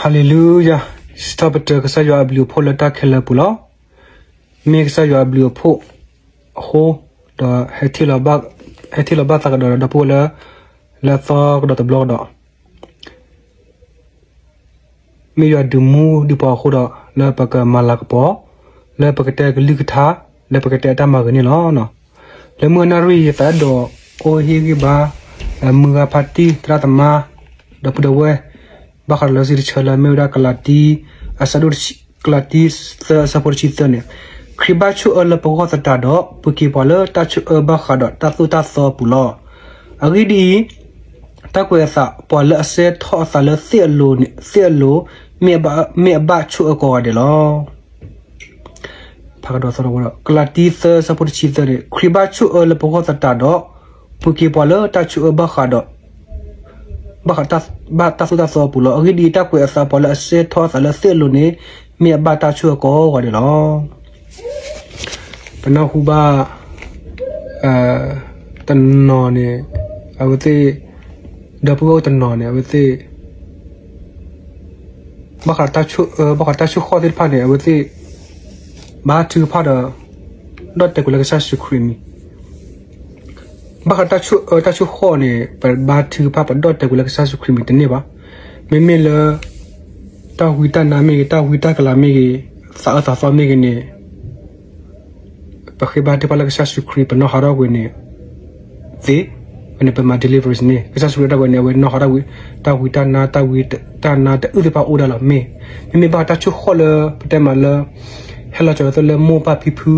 ဟါလ့လူယၤ, စံးထီၣ်ပတြၢၤကစၢ်ယွၤအဘျုးအဖှိၣ်လၢတၢ်ခဲလၢာ်အပူၤလီၤ. မ့ၢ်ကစၢ်ယွၤအဘျုးအဖှိၣ်အဃိ, ဒီး ဟဲထံၣ်လိာ်ဘၣ်သးကဒီးဒီးဒီပုၢ်ဝဲၢ်လၢ လၢသီကဒီးတဘျီကဒီး မ့ၢ်ယွၤဒုးမူဒုးပှၤအဃိဒီး လၢပကမၤလၤကပီၤ, လၢပကတဲကလုၢ်ကထါ, လၢပကတဲအတၢ်မၤဂ့ၤန့ၣ်လီၤ. လၢမုၢ်နၣ်ရံၣ်အံၤ ယသးဒိးအိၣ်ဟ့ၣ်ဂံၢ်ဘါ မုၢ်ဂၤဖါတံၢ် သရၣ်သမါ ဒီပုၢ်ဒီဝဲၢ် ဘၣ်ဃးဒီးလၢစံးတဆၢလၢမ့ၢ်ဝဲဒၣ်ကလၤတံ အဆၢဒိၣ် ကလၤတံ သၢ အဆၢဖိတဆံသၢန့ၣ်, ခရံာ်ဘၣ်ဆိၣ်အၢလၢပဂီၢ်သတးဒီး ပှ့ၤက့ၤပှၤလၢတၢ်ဆိၣ်အၢဘၣ်ဃးဒီးတၢ်သိၣ်တၢ်သီအပူၤလီၤ. အဂ့ၢ်ဒ်အံၤ, တၢ်ကွဲးအသးပှၤလၢအစဲထီၣ်အသးလၢသ့ၣ်အလိၤ, သ့ၣ်အလိၤ, မ့ၢ်အဘၣ်ဆိၣ်အၢကိးဂၤဒဲးလီၤ. ကလၤတံ သၢ အဆၢဖိတဆံသၢန့ၣ်, ခရံာ်ဘၣ်ဆိၣ်အၢလၢပဂီၢ်သတးဒီး ပှ့ၤက့ၤပှၤလၢတၢ်ဆိၣ်အၢဘၣ်ဃးဒီး ဘၣ်ဃးတၢ်သိၣ်တၢ်သီအပူၤလီၤ. အဂ့ၢ်ဒ်အံၤ, တၢ်ကွဲးအသးပှၤလၢအစဲထီၣ်အသးလၢသ့ၣ်အလိၤန့ၣ် မ့ၢ်အဘၣ်တၢ်ဆိၣ်အၢကိးဂၤဒဲးလီၤ. ပနၢ်ဟူဘၣ် တနီၤန့ၣ် အဝဲသ့ၣ် ဒီပုၢ်ဝဲၢ်အိၣ်တနီၤန့ၣ် အဝဲသ့ၣ် ဘၣ်ဃးတၢ်ဆိၣ်အၢ ဘၣ်ဃးတၢ်ဆိၣ်ဃီၣ်သ့ၣ်တဖၣ်န့ၣ် အဝဲသ့ၣ် ဘါထုကဖၣ်ဒီး ဒီၣ်တဲာ်ကွံာ်လၢကစၢ်ယ့ၣ်ၡူးခရံာ်မံၤ ဘၣ်ဃးတၢ်ဆိၣ်အၢ တၢ်ဆိၣ်ဃီၣ်န့ၣ် ပဘါထုကဖၣ် ပဒီၣ်တဲာ်ကွံာ်လၢကစၢ်ယ့ၣ်ၡူးခရံာ်မံၤတန့ၢ်ဘၣ်. မ့မ့ၢ်လၢ တၢ်ဝံတၢ်နါမ့ၢ်ဂ့ၤ, တၢ်ဝံတၢ်ကလၤမ့ၢ်ဂ့ၤ, သးအၢသးသီမ့ၢ်ဂ့ၤန့ၣ် ပဃ့ဘါထုကဖၣ်လၢကစၢ်ယ့ၣ်ၡူးခရံာ် ပနီၢ်ဟးထီၣ်ကွံာ်န့ၣ် သ့, ဝဲန့ၣ်ပမၤ deliverance န့ၣ် ကစၢ်ယ့ၣ်ၡူးခရံာ်တၢ်ကွဲးန့ၣ် အဝဲနီၢ်ဟးထီၣ်ကွံာ် တၢ်ဝံတၢ်နါ တၢ်ဝံတၢ်နါတအုၣ်သ့ၣ်တဖၣ်အိၣ်ဒၣ်လီၤ. မ့ၢ် မ့မ့ၢ်ဘၣ်တၢ်ဆိၣ်ဃီၣ်လၢ ပတဲမးလၢ ဟဲလီၤစၢၤအသးလၢမိၢ်ပၢ်ဖံဖု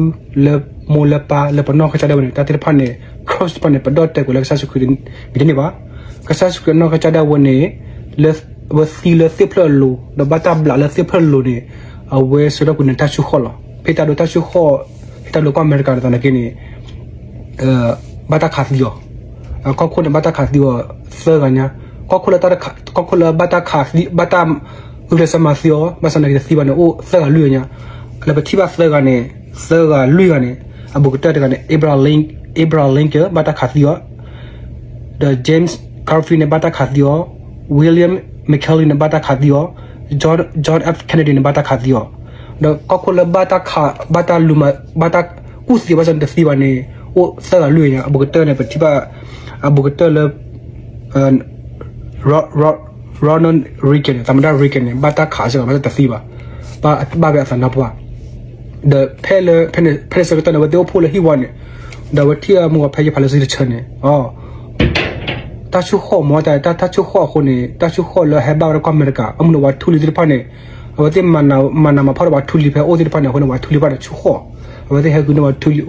လၢမိၢ်လၢပၢ် လၢပနီၢ်ကစၢ်ဒၣ်ဝဲန့ၣ် တၢ်သ့ၣ်တဖၣ်န့ၣ် curse တဖၣ်န့ၣ် ပဒီၣ်တဲာ်ကွံာ်လၢကစၢ်ယ့ၣ်ၡူးခရံာ်မံၤတန့ၢ်ဘၣ်. ကစၢ်ယ့ၣ်ၡူးခရံာ်အနီၢ်ကစၢ်ဒၣ်ဝဲန့ၣ် လၢအဝဲသံလၢသ့ၣ်ဖျၢၣ်အလိၤ ဒီးဘၣ်တၢ်ဘျးလၢသ့ၣ်ဖျၢၣ်အလိၤန့ၣ် အဝဲဆှၢထီၣ်ကွံာ်န့ၣ်တၢ်ဆိၣ်ဃီၣ်လီၤ. ဖဲတၢ်ဒိးတၢ်ဆိၣ်ဃီၣ် ဖဲတၢ်ဒိးကီၢ်အမဲရကၤန့ၣ်သနာ်က့န့ၣ် ဘၣ်တၢ်ခးသံအီၤ, ကီၢ်ခိၣ်န့ၣ် ဘၣ်တၢ်ခးသံအီၤသၢဂၤညါ, ကီၢ်ခိၣ်လၢ ကီၢ်ခိၣ်လၢဘၣ်တၢ်ခးသံ ဘၣ်တၢ်ဂုာ်ကျဲးစၢးမၤသံအီၤ ဘၣ်ဆၣ်သနာ်က့တသံဘၣ်န့ၣ် အိၣ်သၢဂၤလွံၢ်ဂၤညါ, လၢပထံၣ်ဘၣ်သၢဂၤန့ၣ် သၢဂၤလွံၢ်ဂၤန့ၣ် အဘူးကတၢၢ်တဂၤန့ၣ် Abraham Lin-, Abraham Lincoln ဘၣ်တၢ်ခးသံအီၤ ဒီး James Garfield န့ၣ် ဘၣ်တၢ်ခးသံအီၤ, William McKinley န့ၣ် ဘၣ်တၢ်ခးသံအီၤ, John, John F Kennedy န့ၣ် ဘၣ်တၢ်ခးသံအီၤ, ဒီးကီၢ်ခိၣ်လၢဘၣ်တၢ်ခး ဘၣ်တၢ်လူၤမၤ ဘၣ်တၢ်ကူၣ်သံဘၣ်ဆၣ်န့ၣ်တသံဘၣ်န့ၣ် အိၣ်သၢဂၤလွံၢ်ဂၤညါ, အဘူးကတၢၢ်န့ၣ် ပထံၣ်ဘၣ် အဘူးကတၢၢ်လၢ Ro-, Ro-, Ronald Reagan န့ၣ် သမ္မတ Reagan န့ၣ် ဘၣ်တၢ်ခးစ့ၢ်ကီး ဘၣ်ဆၣ်တသံဘၣ်, ဘၣ် ဘၣ်ဖဲအသးနါပှၢ်, ဒီးဖဲလၢ ဖဲန့ၣ် ဖဲန့ၣ်ဆၢကတီၢ်န့ၣ် အဝဲသ့ၣ်အိၣ်ဖှိၣ်လၢဟံၣ်ဝါန့ၣ်, ဒီးအဝဲထံၣ်အမူအဖဲယဖးလၢစံတဆၢန့ၣ် တၢ်ဆိၣ်ဃီၣ်မ့ၢ်တၢ် တၢ်ဆိၣ်ဃီၣ်အဃိန့ၣ် တၢ်ဆိၣ်ဃီၣ်လၢဟဲဘၣ်ဝဲဒၣ်ကီၢ်အမဲရကၤ အမုၢ်န့ၣ် ပှၤထူလံၤသ့ၣ်တဖၣ်န့ၣ် အဝဲသ့ၣ်မၤနးမၤဖီၣ်ဒီးပှၤထူလံၤဖဲအိၣ်သ့ၣ်တဖၣ်န့ၣ် အဃိန့ၣ် ပှၤထူလံၤဖၣ်န့ၣ်ဆိၣ်ဃီၣ်, အဝဲသ့ၣ်ဟဲဃုန့ၢ်ပှၤထူလံၤ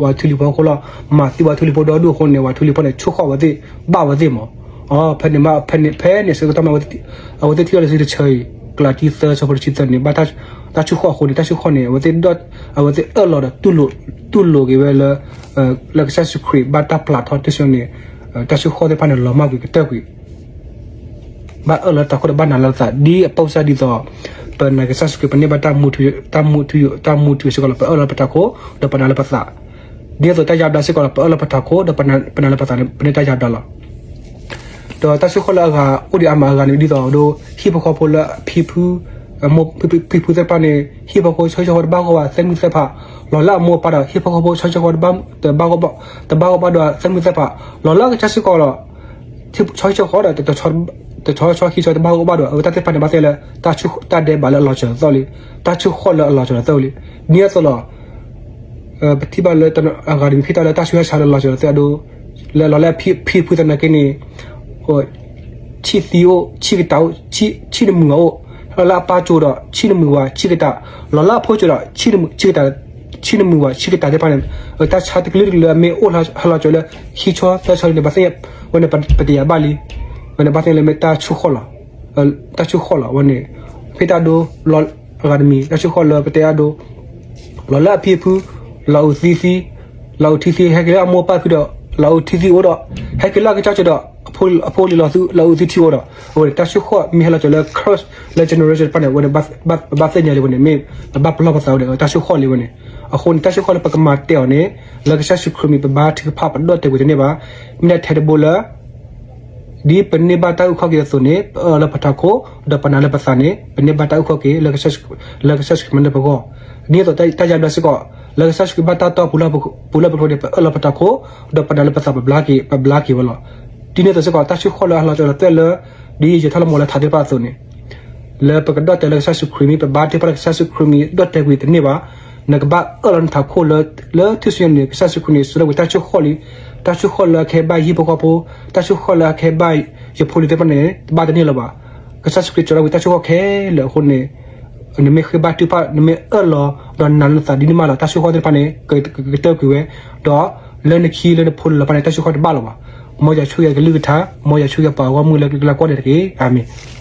ပှၤထူလံၤဖိအဃိလီၤ, မၤသံပှၤထူလံၤဖိဒီဒူၣ်အဃိန့ၣ် ပှၤထူလံၤဖိန့ၣ် ဆိၣ်ဃီၣ်အဝဲသ့ၣ်ဘၣ်ဝဲသ့ၣ်မး, ဖဲန့ၣ် ဖဲန့ၣ်ဆၢကတီၢ်မး အဝဲသ့ၣ်ထံၣ်လီၤလၢစံတဆၢအံၤ ကလၤတံ သၢ ဆၢဖိတဆံသၢန့ၣ် ဘၣ်တၢ်ဆိၣ်ဃီၣ်အဃိန့ၣ် တၢ်ဆိၣ်ဃီၣ်န့ၣ် အဝဲသ့ၣ် အဝဲသ့ၣ်အၢၣ်လီၤဒီး တူၢ်လိာ်က့ၤဝဲလၢ လၢကစၢ်ယ့ၣ်ၡူးခရံာ်ဘၣ်တၢ်ပျၢ်ထီၣ်တ့ၢ်ဆိန့ၣ် တၢ်ဆိၣ်ဃီၣ်သ့ၣ်တဖၣ်န့ၣ် လီၤမၢ်ကွံာ်ကတၢၢ်ကွံာ် ဘၣ်အၢၣ်လီၤတၢ်ခိၣ်ဒီးဘၣ်နးလီၤသး ဒ်အပိစၢ်ဒ်သိး ပနာ်ကစၢ်ယ့ၣ်ၡူးခရံာ် ပန့ၢ်ဘၣ်တၢ်မူထူ တၢ်မူထူ တၢ်မူထူစ့ၢ်ကီးလီၤ ပအၢၣ်လီၤပတၢ်ခိၣ် ဒီးပနာ်လီၤပသး, ဒ်သိးတၢ်ယါဘျါစ့ၢ်ကီးလီၤ ပအၢၣ်လီၤပတၢ်ခိၣ် ဒီးပနာ်လီၤပသးန့ၣ် ပန့ၢ်တၢ်ယါဘျါလီၤ. ဒီးတၢ်ဆိၣ်ဃီၣ်လၢအဂၤ အိၣ်ဒံးအါမးအဂၤန့ၣ် ဒ်သိးဒီး ဟံၣ်ဖိဃီဖိလၢအဖံဖု ဖံဖုသ့ၣ်တဖၣ်န့ၣ် ဟံၣ်ဖိဃီဖိဆၢဂ့ၤဆၢဝါတဘၣ်ဂီၢ်ဘၣ် သဲမုၢ်သဲဖး လီၤလၢအမိၢ်အပၢ်ဒီး ဟံၣ်ဖိဃီဖိဆၢဂ့ၤဆၢဝါတဘၣ် တဘၣ်ဂီၢ်ဘၣ် တဘၣ်ဂီၢ်ဘၣ်ဒီး သဲမုၢ်သဲဖး လီၤလၢအကစၢ်စ့ၢ်ကီးဒီး ဆၢဂ့ၤဆၢဝါဒီး တဆီဆီခံဆီတဘၣ်ဂီၢ်ဘၣ်ဒီး အဝဲတၢ်သ့ၣ်တဖၣ်န့ၣ် ဘၣ်သ့ၣ်လၢ တၢ်ဒဲးဘးလၢအလီၤစၢၤအသီၣ်လံ, တၢ်ဆိၣ်ဃီၣ်လၢအလီၤစၢၤအသီၣ်လံ, ဒ်န့ၣ်အသိးလီၤ ပထံၣ်ဘၣ်လၢအဂၤတမံၤ ဖဲတၢ်လၢတၢ်ဆူးတၢ်ဆါလၢလီၤစၢၤအသီၣ်အဒိ လၢလီၤလၢအဖံဖုသနာ်က့န့ၣ် ဆံၣ်သံအိၣ် ဆံၣ်ကတၢၢ်အိၣ် ဆံၣ်နမုာ်ဝၤအိၣ်, လီၤလၢအပၢ်ကၠိဒီး ဆံၣ်နမုာ်ဝၤ ဆံၣ်ကတၢၢ်, လီၤလၢအဖိကၠိဒီး ဆံၣ်နမုာ်ဝၤဆံၣ်ကတၢၢ်သ့ၣ်တဖၣ်န့ၣ် တၢ်ဆါတကလုာ်တကလုာ်အမ့ၢ်အိၣ်ဟဲလီၤစၢၤလၢ ခံဆီသၢဆီန့ၣ် ဘၣ်သ့ၣ်ညါ ဝဲန့ၣ် ပတယာ်ဘၣ်လံ, ဝဲန့ၣ် ဘၣ်သ့ၣ်ညါလၢမ့ၢ်တၢ်ဆိၣ်ဃီၣ်လီၤ တၢ်ဆိၣ်ဃီၣ်လီၤဝဲန့ၣ်, ဖဲတၢ်ဒိ အဂၤတမံၤ တၢ်ဆိၣ်ဃီၣ်လၢပတဲအဒိ လီၤလၢအဖံအဖု လီၤအုးသံသံ လီၤအုးထံသံ ဟဲက့ၤလၢအမိၢ်ပၢ်ဖုဒီး လီၤအုးထံသံအိၣ်ဒီး ဟဲက့ၤလၢအကစၢ်ကၠိဒီး အဖိလံၤလီၤ လီၤအုးသံထံအိၣ်ဒီး အဝဲန့ၣ် တၢ်ဆိၣ်ဃီၣ်မ့ၢ်ဟဲလီၤစၢၤလၢ curse လၢ generation တဖၣ်န့ၣ် အဝဲန့ၣ် ဘၣ်သ့ၣ်ညါလံဝဲန့ၣ် မ့ၢ်ပဘၣ်ပလီၢ်ပသးဝဲဒီး တၢ်ဆိၣ်ဃီၣ်လံဝဲန့ၣ်, အဃိန့ၣ် တၢ်ဆိၣ်ဃီၣ်လၢပကမၤတဲာ်အီၤန့ၣ် လၢကစၢ်ယ့ၣ်ၡူးခရံာ်မံၤ ပဘါထုကဖၣ်ပဒီၣ်တဲာ်ကွံာ်တန့ၢ်ဘၣ်, မ့ၢ်ဒၣ်ထဲတဘိလၢ ဒ်ပန့ၢ်ဘၣ်တၢ်အုၣ်ခီၣ်က့ၤအသိးန့ၣ် ပအၢၣ်လီၤလၢပထးခိၣ်, ဒီးပနာ်လၢပသးန့ၣ် ပန့ၢ်ဘၣ်တၢ်အုၣ်ခီၣ်က့ၤ လၢကစၢ်ယ့ၣ်ၡူးခရံာ်မၤနၢၤပဂီၢ်, ဒ်န့ၣ်အသိးတၢ်ယါဘျါစ့ၢ်ကီး, လၢကစၢ်ယ့ၣ်ၡူးခရံာ်ဘၣ်တၢ်တီပူၤလၢပူၤလၢပူၤန့ၣ် ပအၢၣ်လီၤပထးခိၣ်, ဒီးပနာ်လၢပသး ပဘျါက့ၤဝဲလီၤ. ဒ်န့ၣ်အသိးစ့ၢ်ကီး တၢ်ဆိၣ်ဃီၣ်လၢအလီၤတၢ်လီၤသွဲၣ်လၢ ဒ်ယဲၢ်ထီၣ်လၢမီၤလၢထးသ့ၣ်တဖၣ်အသိးန့ၣ် လၢပကဒီၣ်တဲာ်လၢကစၢ်ယ့ၣ်ၡူးခရံာ်မ့ၢ် ပဘါထုကဖၣ်လၢကစၢ်ယ့ၣ်ၡူးခရံာ်မ့ၢ် ဒီၣ်တဲာ်ကွံာ်တန့ၢ်ဘၣ်. နကဘၣ်အၢၣ်လီၤနထးခိၣ်လၢ လၢထူၣ်စုညါန့ၣ် ကစၢ်ယ့ၣ်ၡူးခရံာ်န့ၣ် စံးထီၣ်ပတၢ်ဆိၣ်ဃီၣ်လံ, တၢ်ဆိၣ်ဃီၣ်လၢအကဟဲဘၣ်ဟံၣ်ဖိဃီဖိ, တၢ်ဆိၣ်ဃီၣ်လၢအကဟဲဘၣ်ယဖိလံၤသ့ၣ်တဖၣ်န့ၣ် တဘၣ်တန့ၢ်လၢၤဘၣ်. ကစၢ်ယ့ၣ်ၡူးခရံာ်စံးထီၣ်ပတၢ်ဆိၣ်ဃီၣ်ခဲလၢာ်အဃိန့ၣ် နမ့ၢ်ဃ့ဘါထုကဖၣ် နမ့ၢ်အၢၣ်လီၤ ဒီးနာ်လၢနသးဒ်န့ၣ်မးလီၤ တၢ်ဆိၣ်ဃီၣ်သ့ၣ်တဖၣ်န့ၣ် ကကတၢၢ်ကွံာ်ဝဲ, ဒီးလၢနခံလၢနဖိလၢ်လၢ်တဖၣ်န့ၣ် တၢ်ဆိၣ်ဃီၣ်တဘၣ်လၢၤဘၣ်. မ်ယွၤဆိၣ်ဂ့ၤကလုၢ်ကထါ, မ်ယွၤဆိၣ်ဂ့ၤပှၤဂီၢ်မုၢ်လၢကလၢကွၢ်န့ၣ်တက့ၢ်. အၤမ့ၣ်.